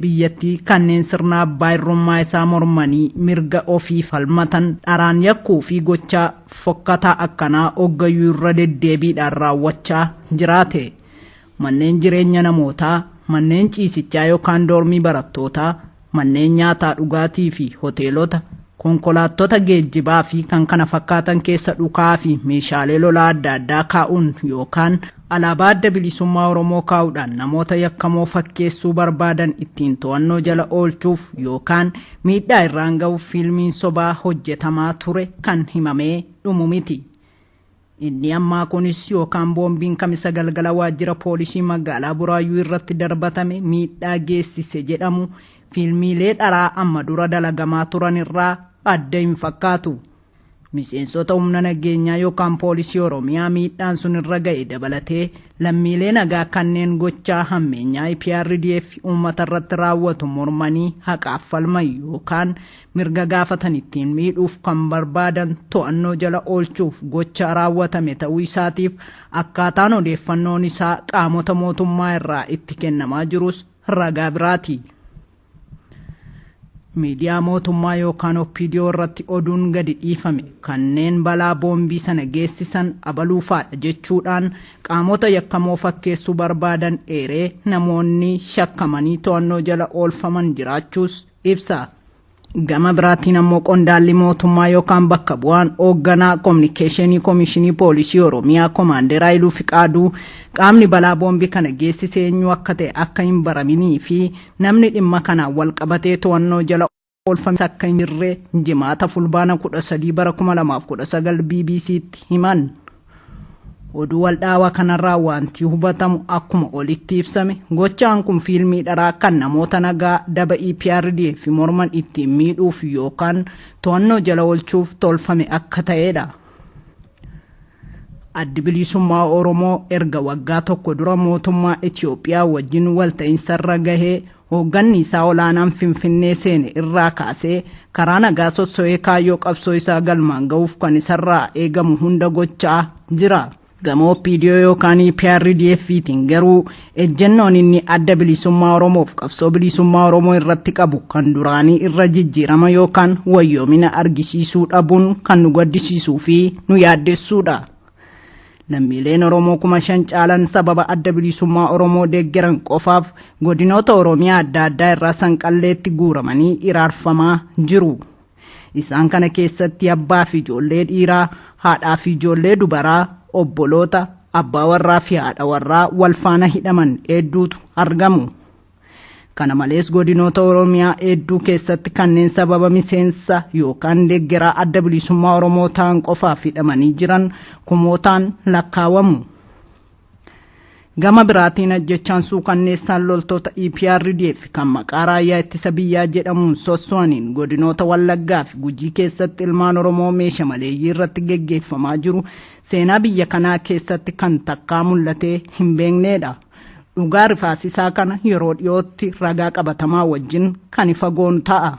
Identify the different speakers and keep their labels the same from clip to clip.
Speaker 1: Biyyattii kanneen sirna abbaa irrummaa isaa mormanii mirga ofii falmatan dharaan yakkuu fi gochaa fokkataa akkanaa hoggayyuu irra deddeebiidhaan raawwachaa jiraate. Manneen jireenya namootaa, manneen ciisichaa yookaan doormii barattootaa, manneen nyaataa dhugaatii fi hoteelota, konkolaattota geejjibaa fi kan kana fakkaatan keessa dhukaa fi meeshaalee lolaa adda addaa kaa'uun yookaan alaabaa Adda Bilisummaa Oromoo kaa'uudhaan namoota yakkamoo fakkeessuu barbaadan ittiin to'annoo jala oolchuuf yookaan miidhaa irraan ga'uuf fiilmiin sobaa hojjetamaa ture kan himamee dhumu miti. Inni ammaa kunis yookaan boombiin Kamisa galgala waajjira poolisii magaalaa Buraayyuu irratti darbatame miidhaa geessise jedhamu fiilmiilee dharaa amma dura dalagamaa turan irraa adda hin fakkaatu. Miseensota humna nageenyaa yookaan poolisii Oromiyaa miidhaan sun irra ga'e dabalatee lammiilee nagaa kanneen gochaa hammeenyaa EPRDF uummata irratti raawwatu mormanii haqaaf falman yookaan mirga gaafatan ittiin miidhuuf kan barbaadan to'annoo jala oolchuuf gocha raawwatame ta'uu isaatiif akkaataan odeeffannoon isaa qaamota mootummaa irraa itti kennamaa jirus ragaa biraati. Miidiyaa mootummaa yookaan OPDO irratti oduun gadi dhiifame kanneen balaa boombii sana geessisan abaluufaadha jechuudhaan qaamota yakkamoo fakkeessuu barbaadan eeree namoonni shakkamanii to'annoo jala oolfaman jiraachuus ibsa. Gama biraatiin ammoo qondaalli mootummaa yookaan bakka bu'aan hoogganaa kominikeeshinii Komishinii Poolisii Oromiyaa Komaander Haayiluu Fiqaaduu qaamni balaa boombii kana geessise eenyu akka ta'e akka hin baraminii fi namni dhimma kanaan wal qabatee to'annoo jala oolfame akka hin jirre Jimaata Fulbaana 13 bara 2019 BBC'tti himan. Oduu waldhaawaa kanarraa wanti hubatamu akkuma olitti ibsame gochaan kun fiilmii dharaa kan namoota nagaa daba EPRDF morman ittiin miidhuuf yookaan to'annoo jala oolchuuf tolfame akka ta'edha. Addi Bilisummaa Oromoo erga waggaa tokko dura mootummaa Itoophiyaa wajjin walta'insarra gahee hoogganni isaa olaanaan Finfinnee seene irraa kaasee karaa nagaa sosso'ee kaayyoo qabsoo isaa galmaan ga'uuf kan isarraa eegamu hunda gochaa jira. Gama OPDO yookaan EPRDF'tiin garuu ejjennoon inni Adda Bilisummaa Oromoof qabsoo bilisummaa Oromoo irratti qabu kan duraanii irra jijjiirama yookaan wayyoomina argisiisuu dhabuun kan nu gaddisiisuu fi nu yaaddessuudha. Lammiileen Oromoo 5,000 caalan sababa Adda Bilisummaa Oromoo deeggaran qofaaf godinoota Oromiyaa adda addaa irraa Sanqalleetti guuramanii iraarfamaa jiru. Isaan kana keessatti abbaa fi ijoollee dhiiraa, haadhaa fi ijoollee dubaraa, obboloota, abbaa warraa fi haadha warraa wal faana hidhaman hedduutu argamu. Kana malees godinoota Oromiyaa hedduu keessatti kanneen sababa miseensa yookaan deeggaraa Adda Bilisummaa Oromoo ta'an qofaaf hidhamanii jiran kumootaan lakkaawamu. Gama biraatiin ajjechaan suukanneessaan loltoota EPRDF kan maqaa raayyaa ittisa biyyaa jedhamuun sosso'aniin godinoota Wallaggaa fi Gujii keessatti ilmaan Oromoo meesha maleeyyii irratti geggeeffamaa jiru seenaa biyya kanaa keessatti kan takkaa mul'atee hin beeknedha. Dhugaa rifaasisaa kana yeroo dhiyootti ragaa qabatamaa wajjin kan ifa goonu ta'a.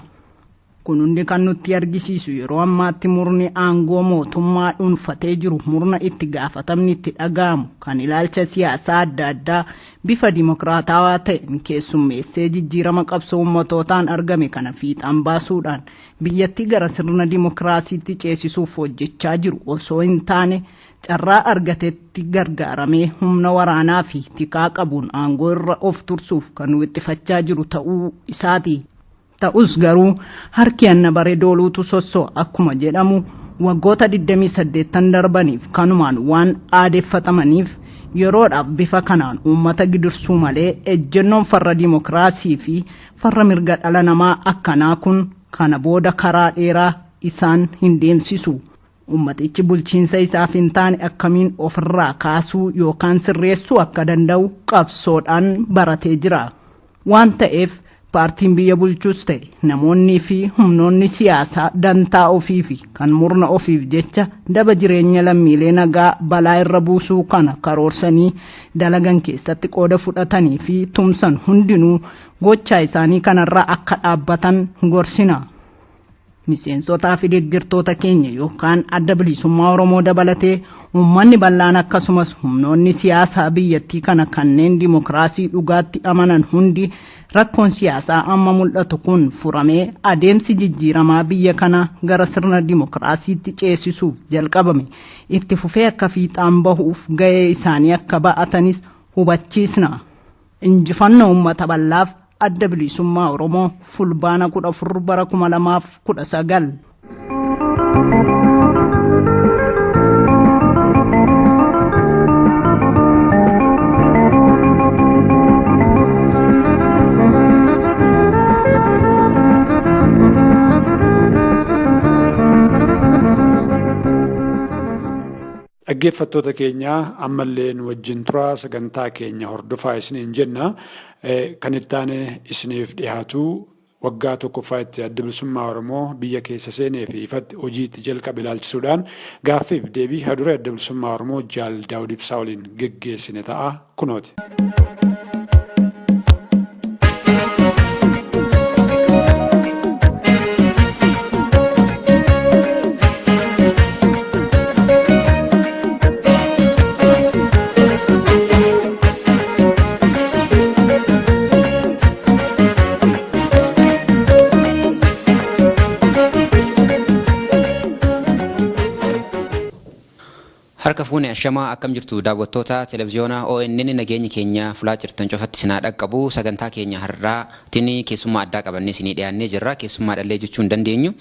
Speaker 1: Kun hundi kan nutti argisiisu yeroo ammaatti murni aangoo mootummaa dhuunfatee jiru murna itti gaafatamni itti dhaga'amu kan ilaalcha siyaasaa adda addaa bifa dimokiraatawaa ta'een keessummeessee jijjiirama qabsoo ummatootaan argame kana fiixaan baasuudhaan biyyattii gara sirna dimokiraasiitti ceesisuuf hojjechaa jiru osoo hin taane carraa argatetti gargaaramee humna waraanaa fi tikaa qabuun aangoo irra of tursuuf kan wixxifachaa jiru ta'uu isaati. Ta'us garuu harki anna bare dooluutu sosso'a akkuma jedhamu waggoota 28 darbaniif kanumaan waan aadeffatamaniif yeroodhaaf bifa kanaan uummata gidirsuu malee ejjennoon farra dimokiraasii fi farra mirga dhala namaa akkanaa kun kana booda karaa dheeraa isaan hin deemsisu. Ummatichi bulchiinsa isaaf hin taane akkamiin ofirraa kaasuu yookaan sirreessuu akka danda'u qabsoodhaan baratee jira. Waan ta'eef paartiin biyya bulchus ta'e namoonnii fi humnoonni siyaasaa dantaa ofii fi kan murna ofiif jecha daba jireenya lammiilee nagaa balaa irra buusuu kana karoorsanii dalagan keessatti qooda fudhatanii fi tumsan hundinuu gochaa isaanii kanarraa akka dhaabbatan gorsina. Miseensotaa fi deeggartoota keenya yookaan Adda Bilisummaa Oromoo dabalatee uummanni bal'aan akkasumas humnoonni siyaasaa biyyattii kana kanneen dimokiraasii dhugaatti amanan hundi rakkoon siyaasaa amma mul'atu kun furamee adeemsi jijjiiramaa biyya kana gara sirna dimokiraasiitti ceesisuuf jalqabame itti fufee akka fiixaan bahuuf ga'ee isaanii akka ba'atanis hubachiisna. Injifannoo uummata bal'aaf Adda Bilisummaa Oromoo Fulbaana 14 bara 2019.
Speaker 2: Dhaggeeffattoota keenya ammallee nu wajjin turaa sagantaa keenya hordofaa isiniin jenna. Kan itti aane isiniif dhiyaatu waggaa tokkoffaa itti Adda Bilisummaa Oromoo biyya keessa seenee fi ifatti hojii itti jalqabe ilaalchisuudhaan gaaffiif deebii haduree Adda Bilisummaa Oromoo Jaal Daawud Ibsaa waliin geggeessine ta'a kunooti.
Speaker 3: Harka fuune ashamaa akkam jirtu daawwattoota televiziyoona ONN nageenyi keenya fulaa jirtan cufatti isin haa dhaqqabu sagantaa keenya har'aatiin keessummaa addaa qabannee isinii dhiyaannee jirra keessummaa dhallee jechuu hin dandeenyu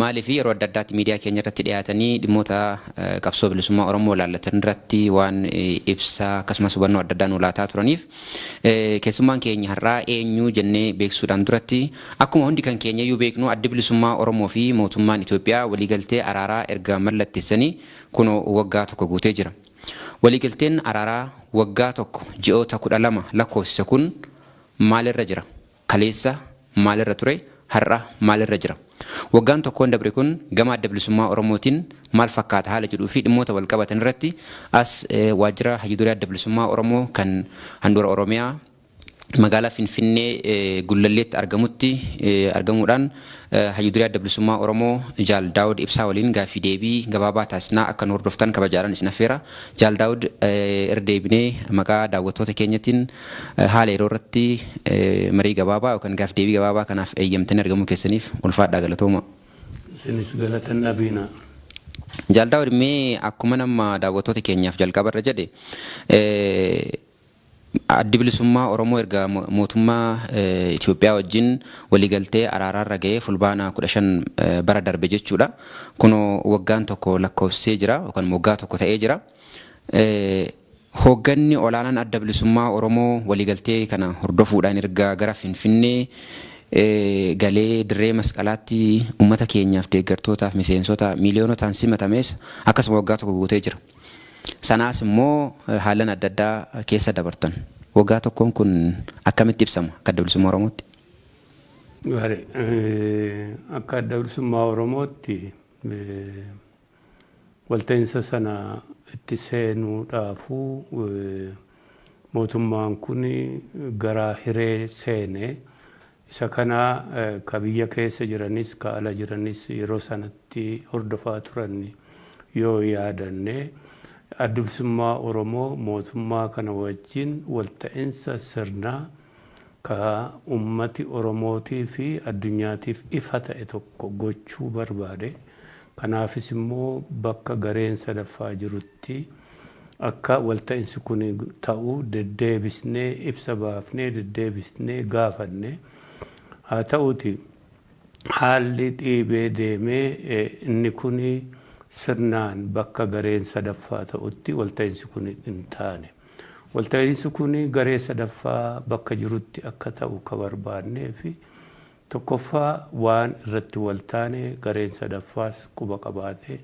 Speaker 3: maaliif yeroo adda addaatti miidiyaa keenya irratti dhiyaatanii dhimmoota qabsoo bilisummaa Oromoo ilaallatan irratti waan ibsa akkasumas hubannoo adda addaa nu laataa turaniif keessummaan keenya har'aa eenyu jennee beeksisuudhaan duratti akkuma hundi kan keenyayyuu beeknu Addi Bilisummaa Oromoo fi mootummaan Itoophiyaa waliigaltee araaraa erga mallatteessanii kunoo waggaa tokko guutee jira. Waliigalteen araaraa waggaa tokko ji'oota 12 lakkoofsise kun maalirra jira? Kaleessa maalirra ture? Har'a maalirra jira? Waggaan tokkoon dabre kun gama Adda Bilisummaa Oromootiin maal fakkaata haala jedhuu fi dhimmoota walqabatan irratti as waajjira Hayyu Duree Adda Bilisummaa Oromoo kan handhuura Oromiyaa magaalaa Finfinnee Gullalleetti argamutti argamuudhaan Hayyu Duree Adda Bilisummaa Oromoo Jaal Daawud Ibsaa waliin gaaffii deebii gabaabaa taasisnaa akka nu hordoftan kabajaadhaan isin affeera. Jaal Daawud irra deebinee maqaa daawwattoota keenyatiin haala yeroo irratti marii gabaabaa yookaan gaaffii deebii gabaabaa kanaaf eeyyamtanii argamuu keessaniif ulfaadhaa galatooma.
Speaker 4: Isinis galata hin dhabiinaa.
Speaker 3: Jaal Daawud mee akkuma nama daawwattoota keenyaaf jalqaba irra jedhe Addi Bilisummaa Oromoo erga mootummaa Itoophiyaa wajjin waliigaltee araaraarra ga'ee Fulbaana 15 bara darbe jechuudha. Kunoo waggaan tokko lakkoofsisee jira yookaan waggaa tokko ta'ee jira. Hoogganni olaanaan Adda Bilisummaa Oromoo waliigaltee kana hordofuudhaan erga gara Finfinnee galee dirree Masqalaatti uummata keenyaaf deeggartootaaf miseensota miiliyoonotaan simatamees akkasuma waggaa tokko guutee jira. Sanaas immoo haallan adda addaa keessa dabartan. Waggaa tokkoon kun akkamitti ibsama akka Adda Bilisummaa Oromootti?
Speaker 4: Gaarii. Akka Adda Bilisummaa Oromootti walta'iinsa sana itti seenuudhaafuu mootummaan kun garaa hiree seene. Isa kana ka biyya keessa jiranis ka ala jiranis yeroo sanatti hordofaa turan yoo yaadanne Addi Bilisummaa Oromoo mootummaa kana wajjin walta'insa sirnaa ka ummati Oromootii fi addunyaatiif ifa ta'e tokko gochuu barbaade. Kanaafis immoo bakka gareen sadaffaa jirutti akka walta'insi kun ta'u deddeebisnee ibsa baafnee deddeebisnee gaafanne. Haa ta'uuti haalli dhiibee deemee inni kun sirnaan bakka gareen sadaffaa ta'utti walta'insi kun hin taane. Walta'insi kun garee sadaffaa bakka jirutti akka ta'u ka barbaannee fi Tokkoffaa waan irratti wal taane gareen sadaffaas quba qabaate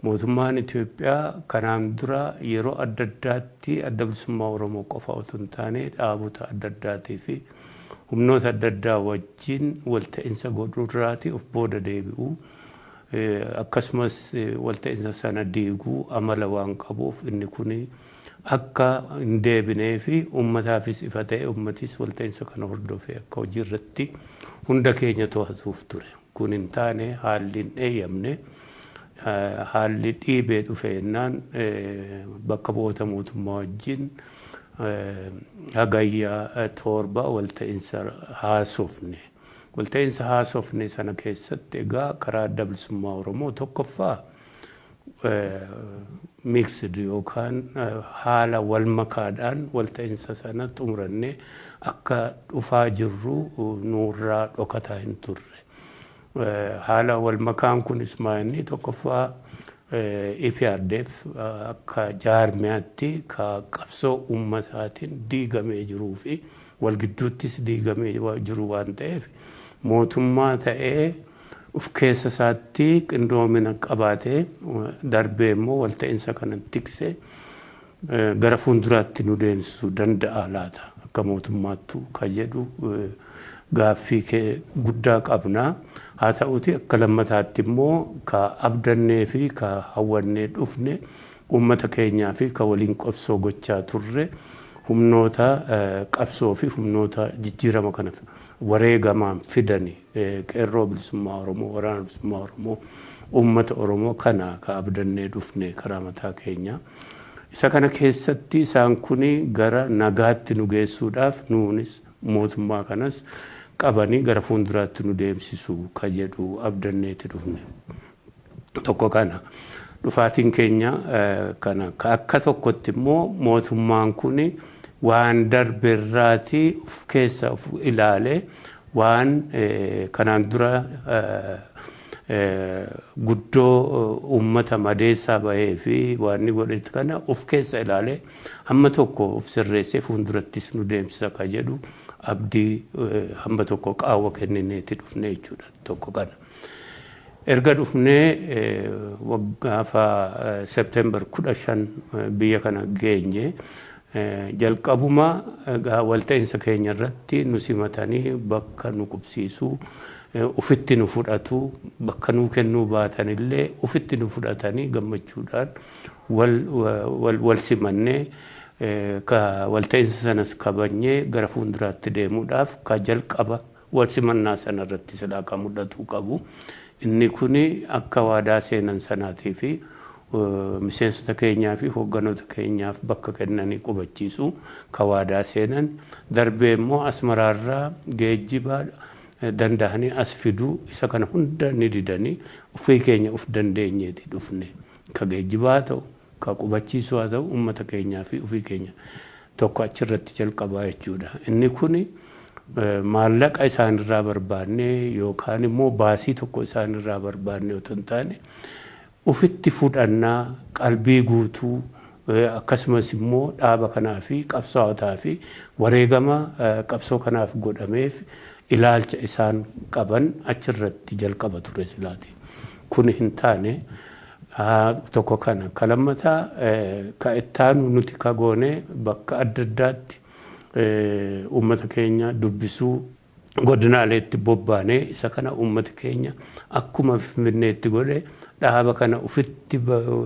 Speaker 4: mootummaan Itoophiyaa kanaan dura yeroo adda addaatti Adda Bilisummaa Oromoo qofa otoo hin taane dhaabota adda addaatii fi humnoota adda addaa wajjin walta'insa godhurraati of booda deebi'uu akkasumas walta'insa sana diiguu amala waan qabuuf inni kun akka hin deebinee fi uummataafis ifa ta'e uummatis walta'iinsa kana hordofee akka hojii irratti hunda keenya to'atuuf ture. Kun hin taane, haalli hin eeyyamne. Haalli dhiibee dhufe jennaan bakka bu'oota mootummaa wajjin Hagayya 7 walta'iinsa haasofne. Walta'iinsa haasofne sana keessatti egaa karaa Adda Bilisummaa Oromoo tokkoffaa mixed yookaan haala wal makaadhaan walta'iinsa sana xumurannee akka dhufaa jirru nurraa dhokataa hin turre. Haala wal makaan kunis maa'inni tokkoffaa EPRDF akka jaarmiyaatti ka qabsoo uummataatiin diigamee jiruu fi wal gidduuttis diigamee jiru waan ta'eef, mootummaa ta'ee uf keessa isaatti qindoomina qabaatee, darbee immoo walta'iinsa kana tiksee gara fuulduraatti nu deemsisuu danda'a laata akka mootummaattu ka jedhu gaaffii guddaa qabna. Haa ta'uti, akka lammataatti immoo ka abdannee fi ka hawwannee dhufne, uummata keenyaa fi ka waliin qabsoo gochaa turre, humnoota qabsoo fi humnoota jijjiirama kana wareegamaan fidani, Qeerroo Bilisummaa Oromoo, Waraana Bilisummaa Oromoo, uummata Oromoo kana ka abdannee dhufne karaa mataa keenyaa. Isa kana keessatti isaan kuni gara nagaatti nu geessuudhaaf, nuunis mootummaa kanas qabanii gara fuulduraatti nu deemsisu ka jedhu abdanneeti dhufne. Tokko kana. Dhufaatiin keenya kana akka tokkotti immoo mootummaan kuni waan darbeerraatii of keessa of ilaalee, waan kanaan dura guddoo uummata madeessaa bahee fi waan inni godhe kana of keessa ilaalee hamma tokko of sirreessee fuuldurattis nu deemsisa ka jedhu abdii hamma tokko qaawwa kennineeti dhufne jechuudha, tokko kana. Erga dhufnee waggaafa September 15 biyya kana geenye, jalqabuma walta'iinsa keenya irratti nu simatanii bakka nu qubsiisuu, ufitti nu fudhatu, bakka nuu kennuu baatanillee ufitti nu fudhatanii gammachuudhaan wal simannee, ka walta'iinsa sanas kabajnee gara fuulduraatti deemuudhaaf ka jalqaba wal simannaa sana irratti silaa ka mul'atuu qabu. Inni kuni akka waadaa seenan sanaatii fi miseensota keenyaa fi hoogganoota keenyaaf bakka kennanii qubachiisu ka waadaa seenan, darbee immoo Asmaraarraa geejjiba danda'anii as fiduu, isa kana hunda ni didanii, ofii keenya of dandeenyeeti dhufne. Ka geejjibaa haa ta'u, ka qubachiisuu haa ta'u, uummata keenyaa fi ofii keenya tokko achirratti jalqabaa jechuudha. Inni kuni maallaqa isaanirraa barbaanne yookaan immoo baasii tokko isaanirraa barbaanne otoo hin taane, ufitti fudhannaa qalbii guutuu, akkasumas immoo dhaaba kanaa fi qabsaa'otaa fi wareegama qabsoo kanaaf godhameef ilaalcha isaan qaban achirratti jalqaba ture silaati. Kun hin taane, tokko kana. Ka lammataa, ka ittaanu nuti ka goone, bakka adda addaatti uummata keenya dubbisuu, godinaaleetti bobbaanee, isa kana uummati keenya akkuma Finfinneetti godhe dhaaba kana ufitti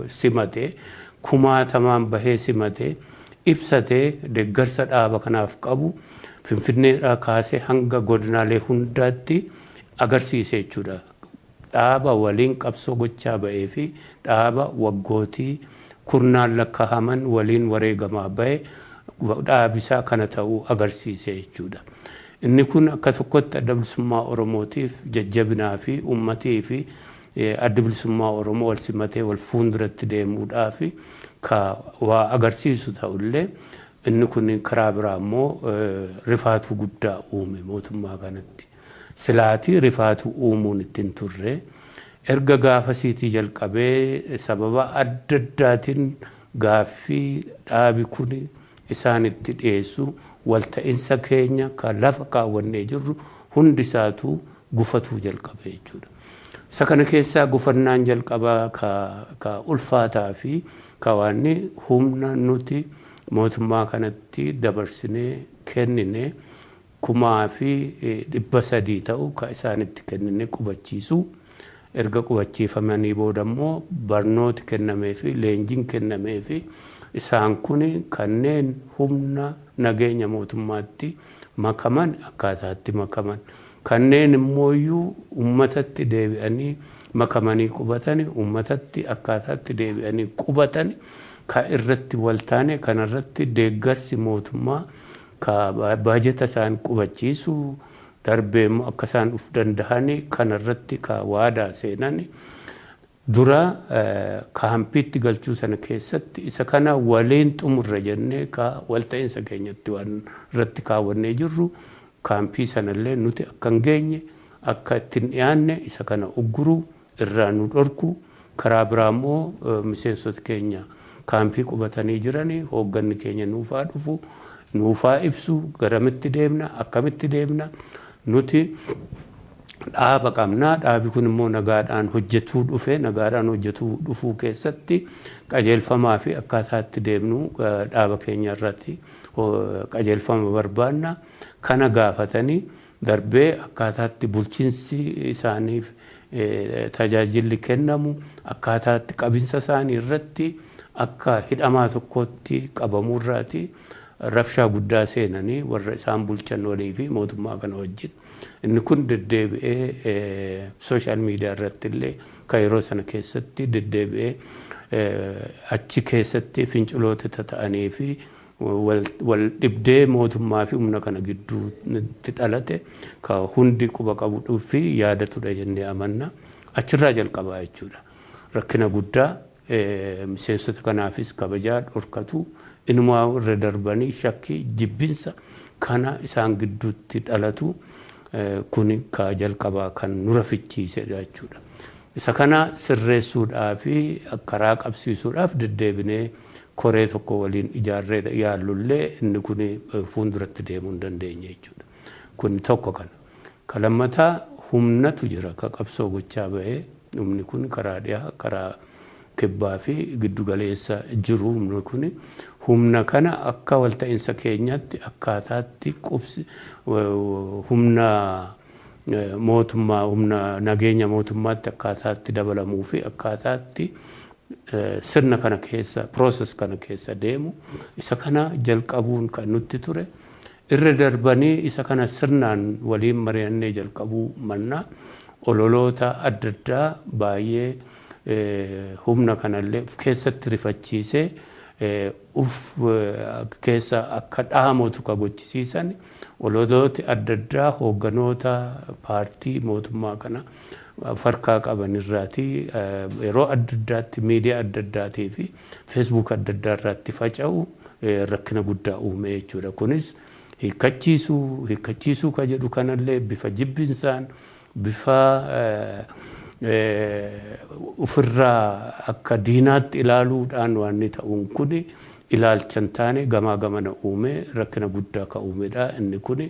Speaker 4: simatee, kumaatamaan bahee simatee, ibsatee, deeggarsa dhaaba kanaaf qabu Finfinneedhaa kaasee hanga godinaalee hundaatti agarsiise jechuudha. Dhaaba waliin qabsoo gochaa ba'ee fi dhaaba waggootii kurnaan lakkaa'aman waliin wareegamaa ba'e, dhaabisaa kana ta'uu agarsiise jechuudha. Inni kun akka tokkotti Adda Bilisummaa Oromootiif jajjabinaa fi uummatii fi Adda Bilisummaa Oromoo wal simatee wal fuulduratti deemuudhaaf ka waa agarsiisu ta'ullee, inni kun karaa biraa immoo rifaatuu guddaa uume mootummaa kanatti. Silaatii rifaatuu uumuun ittiin turre. Erga gaafasiitii jalqabee sababa adda addaatiin gaaffii dhaabi kun isaanitti dhiyeessu, walta'iinsa keenya ka lafa kaawwannee jirru hundi isaatu gufatuu jalqabe jechuudha. Isa kana keessaa gufannaan jalqabaa ka ulfaataa fi ka waanni humna nuti mootummaa kanatti dabarsinee kennine 3,300 ta'u ka isaanitti kennine qubachiisuu. Erga qubachiifamanii booda immoo barnooti kennamee fi leenjiin kennamee fi isaan kun kanneen humna nageenya mootummaatti Makaman akkaataatti makaman. Kanneen immooyyuu uummatatti deebi'anii makamanii qubatani, uummatatti akkaataatti deebi'anii qubatani ka irratti waltaane, kanarratti deeggarsi mootummaa ka baajeta isaan qubachiisu darbee immoo akka isaan uf dandahani kanarratti ka waadaa seenani dura kaampiitti galchuu sana keessatti isa kana waliin xumurra jennee ka walta'iinsa keenyatti waan irratti kaawwannee jirru, kaampii sanallee nuti akka hin geenye, akka ittiin dhiyaanne isa kana ugguruu irraa nu dhorku. Karaa biraa immoo miseensota keenya kaampii qubatanii jiranii hoogganni keenya nuufaa dhufu, nuufaa ibsu, garamitti deemna, akkamitti deemna. Nuti dhaaba qabna. Dhaabi kun immoo nagaadhaan hojjetuu dhufe. Nagaadhaan hojjetuu dhufuu keessatti qajeelfamaa fi akkaataa itti deemnu dhaaba keenya irratti qajeelfama barbaanna. Kana gaafatanii darbee akkaataatti bulchiinsi isaaniif tajaajilli kennamu, akkaataatti qabinsa isaanii irratti akka hidhamaa tokkootti qabamuurraati rabshaa guddaa seenanii warra isaan bulchan walii fi mootummaa kana wajjin. Inni kun deddeebi'ee social media irratti illee kan yeroo sana keessatti deddeebi'ee achi keessatti finciloota ta'anii fi wal dhibdee mootummaa fi humna kana gidduutti dhalate ka hundi quba qabu fi yaadatudha jennee amanna. Achirraa jalqabaa jechuudha. Rakkina guddaa miseensota kanaafis kabajaa dhorkatu, inumaa irra darbanii shakkii, jibbinsa kana isaan gidduutti dhalatu kun ka jalqabaa kan nu rafichiisedha jechuudha. Isa kana sirreessuudhaa fi karaa qabsiisuudhaaf deddeebinee koree tokko waliin ijaarree yaallullee inni kun fuulduratti deemuu hin dandeenye jechuudha. Kun tokko kana. Ka lammataa humnatu jira ka qabsoo gochaa bahee. Humni kun karaa dhiyaa, karaa kibbaa fi giddu galeessa jiru. Humni kun, humna kana akka walta'iinsa keenyatti akkaataatti qubsi humna mootummaa, humna nageenya mootummaatti akkaataatti dabalamuu fi akkaataatti sirna kana keessa, process kana keessa deemu, isa kana jalqabuun kan nutti ture. Irra darbanii isa kana sirnaan waliin mari'annee jalqabuu mannaa ololoota adda addaa baay'ee humna kanallee of keessatti rifachiisee uf keessa akka dhaamotu ka gochisiisan ololooti adda addaa hoogganoota paartii mootummaa kana farkaa qaban irraati yeroo adda addaatti miidiyaa adda addaatii fi Facebook adda addaa irratti faca'u rakkina guddaa uume jechuudha. Kunis hiikkachiisuu hiikkachiisuu ka jedhu kanallee bifa jibbinsaan, bifa ofirraa akka diinaatti ilaaluudhaan waan inni ta'uun kun ilaalcha hin taane gamaa gamana uume, rakkina guddaa ka uumedha. Inni kun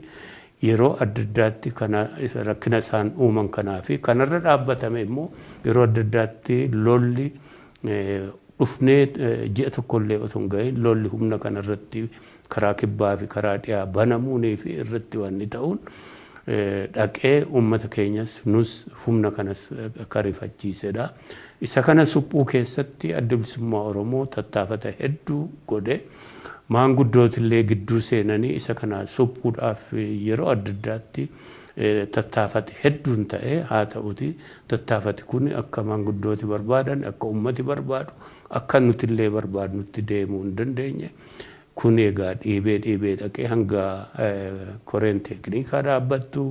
Speaker 4: yeroo adda addaatti kana rakkina isaan uuman kanaa fi kanarra dhaabbatame immoo yeroo adda addaatti lolli dhufnee ji'a tokkollee otoo hin gahin lolli humna kanarratti karaa kibbaa fi karaa dhiyaa banamuunii fi irratti wanni ta'uun dhaqee uummata keenyas nus humna kanas akka rifachiisedha. Isa kana suphuu keessatti Adda Bilisummaa Oromoo tattaafata hedduu godhe. Maanguddootillee gidduu seenanii isa kana suphuudhaaf yeroo adda addaatti tattaafate hedduun ta'e. Haa ta'uti tattaafati kun akka maanguddooti barbaadan, akka uummati barbaadu, akka nutillee barbaadnutti deemuu hin dandeenye. Kun egaa dhiibee dhiibee dhaqee hanga koreen teeknikaa dhaabbattu,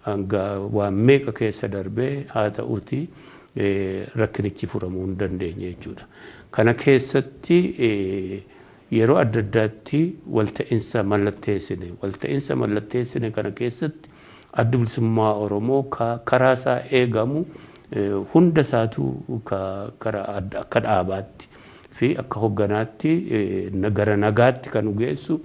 Speaker 4: hanga waan meeqa keessa darbee, haa ta'uti rakkinichi furamuu hin dandeenye jechuudha. Kana keessatti yeroo adda addaatti walta'iinsa mallatteessine. Walta'iinsa mallatteessine kana keessatti Adda Bilisummaa Oromoo karaa isaa eegamu hunda isaatu karaa akka dhaabaatti fi akka hogganaatti gara nagaatti kan nu geessu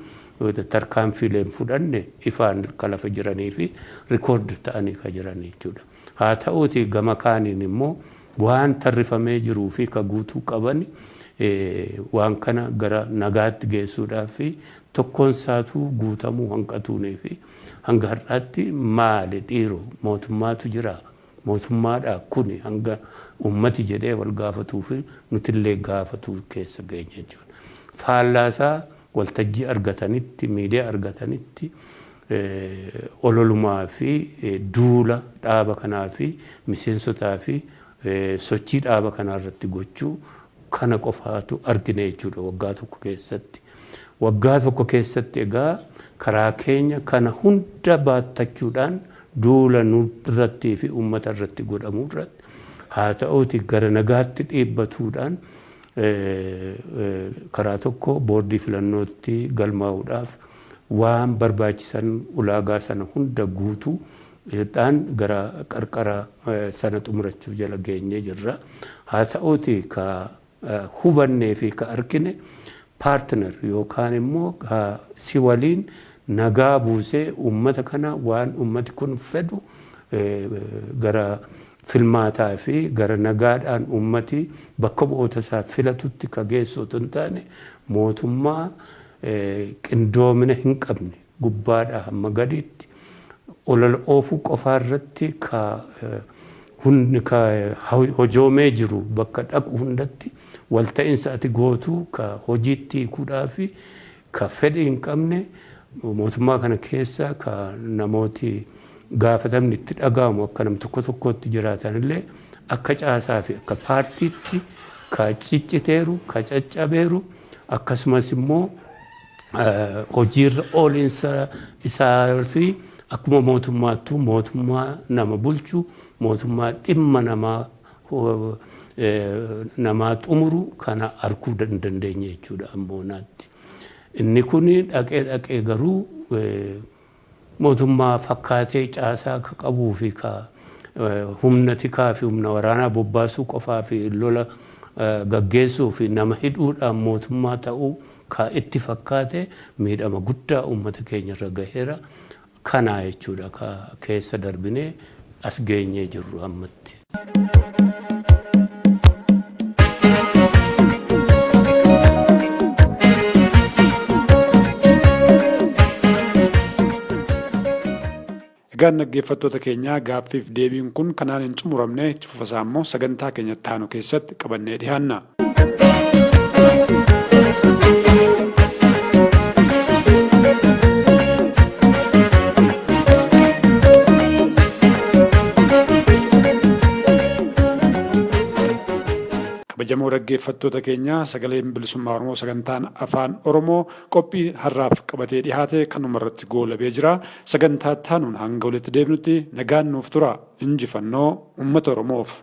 Speaker 4: tarkaanfiileen fudhanne ifaan ka lafa jiranii fi record ta'anii ka jiran jechuudha. Haa ta'uuti gama kaaniin immoo waan tarrifamee jiruu fi ka guutuu qaban waan kana gara nagaatti geessuudhaaf fi tokkoon isaatuu guutamuu hanqatuunii fi hanga har'aatti maali dhiiroo, mootummaatu jira, mootummaadha kuni hanga ummati jedhee wal gaafatuu fi nutillee gaafatuu keessa geenya jechuudha. Faallaasaa waltajjii argatanitti, miidiyaa argatanitti Ololumaa fi duula dhaaba kanaa fi miseensotaa fi sochii dhaaba kanaa irratti gochuu kana qofaatu argine jechuudha waggaa tokko keessatti. Waggaa tokko keessatti egaa karaa keenya kana hunda baattachuudhaan duula nurrattii fi uummata irratti godhamuu irratti haa ta'uuti gara nagaatti dhiibbatuudhaan karaa tokko boordii filannootti galmaa'uudhaaf waan barbaachisan ulaagaa sana hunda guutuu dhaan gara qarqara sana xumurachuu jala geenyee jirra. Haa ta'uuti ka hubannee fi ka argine partner yookaan immoo ka si waliin nagaa buusee uummata kana waan uummati kun fedhu gara filmaataa fi gara nagaadhaan uummati bakka bu'oota isaa filatutti ka geessu otoo hin taane, mootummaa qindoomina hin qabne, gubbaadhaa hamma gadiitti olola oofuu qofaa irratti ka hundi ka hojoomee jiru, bakka dhaqu hundatti walta'iinsa ati gootu ka hojiitti hiikuudhaa fi ka fedhii hin qabne, mootummaa kana keessa ka namooti gaafatamni itti dhaga'amu akka nam tokko tokkootti jiraatan illee, akka caasaa fi akka paartiitti ka cicciteeru, ka caccabeeru, akkasumas immoo hojiirra ooliinsa isaa fi akkuma mootummaattuu mootummaa nama bulchu, mootummaa dhimma namaa xumuru kana arguu hin dandeenye jechuudha ammoonaatti. Inni kun dhaqee dhaqee garuu mootummaa fakkaatee caasaa ka qabuu fi ka humna tikaa fi humna waraanaa bobbaasuu qofaa fi lola gaggeessuu fi nama hidhuudhaan mootummaa ta'uu ka itti fakkaate miidhama guddaa uummata keenya irra gaheera. Kanaa jechuudha ka keessa darbinee as geenyee jirru ammatti.
Speaker 2: Egaan dhaggeeffattoota keenyaa, gaaffiif deebiin kun kanaan hin xumuramne. Itti fufasaa immoo sagantaa keenya itti aanu keessatti qabannee dhiyaanna. Kabajamoo dhaggeeffattoota keenya, Sagaleen Bilisummaa Oromoo sagantaan Afaan Oromoo qophii har'aaf qabatee dhihaate kanuma irratti goolabee jira. Sagantaa itti aanuun hanga walitti deebinutti nagaan nuuf tura. Injifannoo uummata Oromoof.